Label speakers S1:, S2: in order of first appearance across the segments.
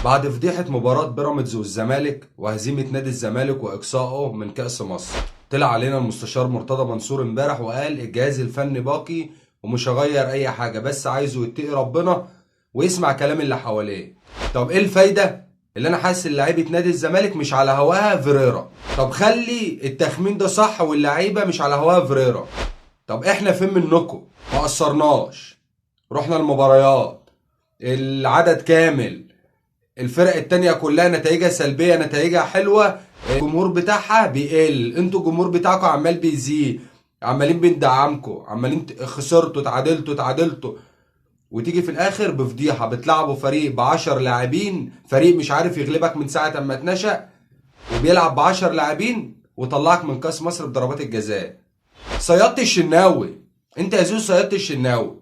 S1: بعد فضيحة مباراة بيراميدز والزمالك وهزيمة نادي الزمالك وإقصائه من كأس مصر، طلع علينا المستشار مرتضى منصور امبارح وقال الجهاز الفني باقي ومش هغير أي حاجة، بس عايزه يتقي ربنا ويسمع كلام اللي حواليه. طب إيه الفايدة؟ اللي أنا حاسس إن لعيبة نادي الزمالك مش على هواها فيريرا. طب خلي التخمين ده صح واللعيبة مش على هواها فيريرا. طب إحنا فين منكم؟ ما قصرناش، رحنا المباريات، العدد كامل، الفرق التانية كلها نتائجها سلبية نتائجها حلوة، الجمهور بتاعها بيقل، انتوا الجمهور بتاعكم عمال بيزيد، عمالين بندعمكم، عمالين خسرتوا تعادلتوا تعادلتوا، وتيجي في الاخر بفضيحة بتلعبوا فريق ب10 لاعبين، فريق مش عارف يغلبك من ساعة اما اتنشأ وبيلعب ب10 لاعبين وطلعك من كاس مصر بضربات الجزاء. صيادة الشناوي، انت يا زيزو صيادة الشناوي.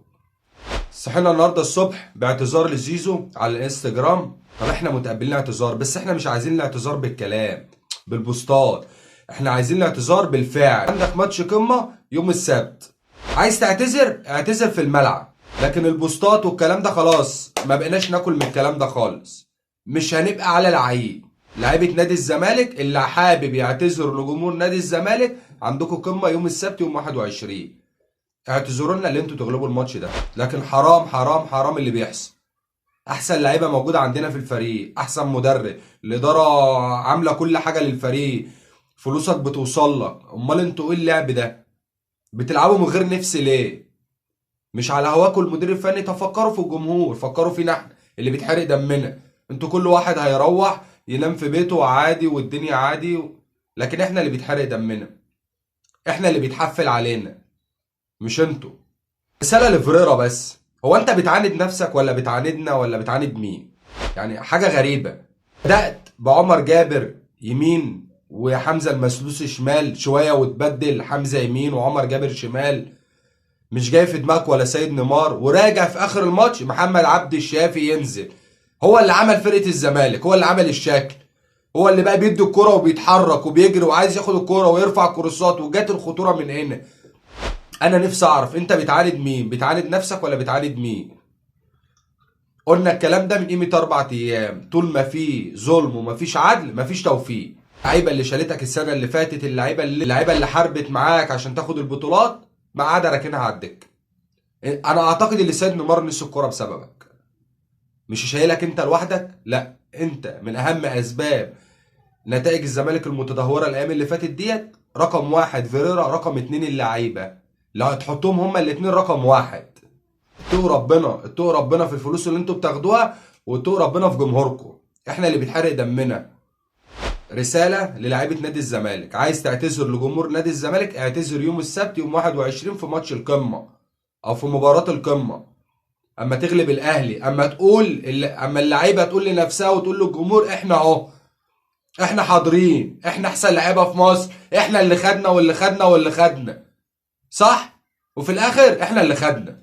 S1: صحينا النهارده الصبح باعتذار لزيزو على الانستجرام. طب احنا متقبلين الاعتذار، بس احنا مش عايزين الاعتذار بالكلام بالبوستات، احنا عايزين الاعتذار بالفعل. عندك ماتش قمة يوم السبت، عايز تعتذر اعتذر في الملعب، لكن البوستات والكلام ده خلاص ما بقيناش ناكل من الكلام ده خالص. مش هنبقى على لعيب. لعيبة نادي الزمالك اللي حابب يعتذر لجمهور نادي الزمالك، عندكم قمة يوم السبت يوم 21، اعتذروا لنا اللي انتوا تغلبوا الماتش ده. لكن حرام حرام حرام اللي بيحصل. احسن لعيبة موجودة عندنا في الفريق، احسن مدرب، الادارة عامله كل حاجة للفريق، فلوسك بتوصل لك، امال انتوا ايه اللعب ده؟ بتلعبوا من غير نفس ليه؟ مش على هواكم المدير الفني. تفكروا في الجمهور، فكروا فينا احنا اللي بيتحرق دمنا. انتوا كل واحد هيروح ينام في بيته عادي والدنيا عادي، لكن احنا اللي بيتحرق دمنا، احنا اللي بيتحفل علينا، مش انتوا. رسالة لفريرا بس، هو انت بتعاند نفسك ولا بتعاندنا ولا بتعاند مين؟ يعني حاجة غريبة. بدأت بعمر جابر يمين وحمزة المسلوسي شمال، شوية وتبدل حمزة يمين وعمر جابر شمال، مش جاي في دماغك ولا سيد نيمار. وراجع في اخر الماتش محمد عبد الشافي ينزل، هو اللي عمل فرقة الزمالك، هو اللي عمل الشكل، هو اللي بقى بيدي الكرة وبيتحرك وبيجري وعايز ياخد الكرة ويرفع كروسات، وجات الخطورة من هنا. انا نفسي اعرف انت بتعاند مين؟ بتعاند نفسك ولا بتعاند مين؟ قلنا الكلام ده من قيمة 4 ايام، طول ما في ظلم وما فيش عدل ما فيش توفيق. اللعيبة اللي شالتك السنة اللي فاتت، اللعيبة اللي حاربت معاك عشان تاخد البطولات، ما عاد راكنها على الدكة. انا اعتقد ان سيد نيمار نسي الكورة بسببك، مش شايلك انت لوحدك، لا انت من اهم اسباب نتائج الزمالك المتدهورة الايام اللي فاتت ديت. رقم 1 فيريرا، رقم 2 اللعيبة، لو هتحطهم هما الاتنين رقم 1. اتقوا ربنا، اتقوا ربنا في الفلوس اللي انتوا بتاخدوها، واتقوا ربنا في جمهوركم، احنا اللي بيتحرق دمنا. رسالة للاعيبة نادي الزمالك، عايز تعتذر لجمهور نادي الزمالك اعتذر يوم السبت يوم 21 في ماتش القمة او في مباراة القمة، اما تغلب الاهلي، اما تقول، اما اللعيبة تقول لنفسها وتقول للجمهور احنا اهو، احنا حاضرين، احنا احسن لعيبة في مصر، احنا اللي خدنا واللي خدنا واللي خدنا، صح؟ وفي الاخر احنا اللي خدنا.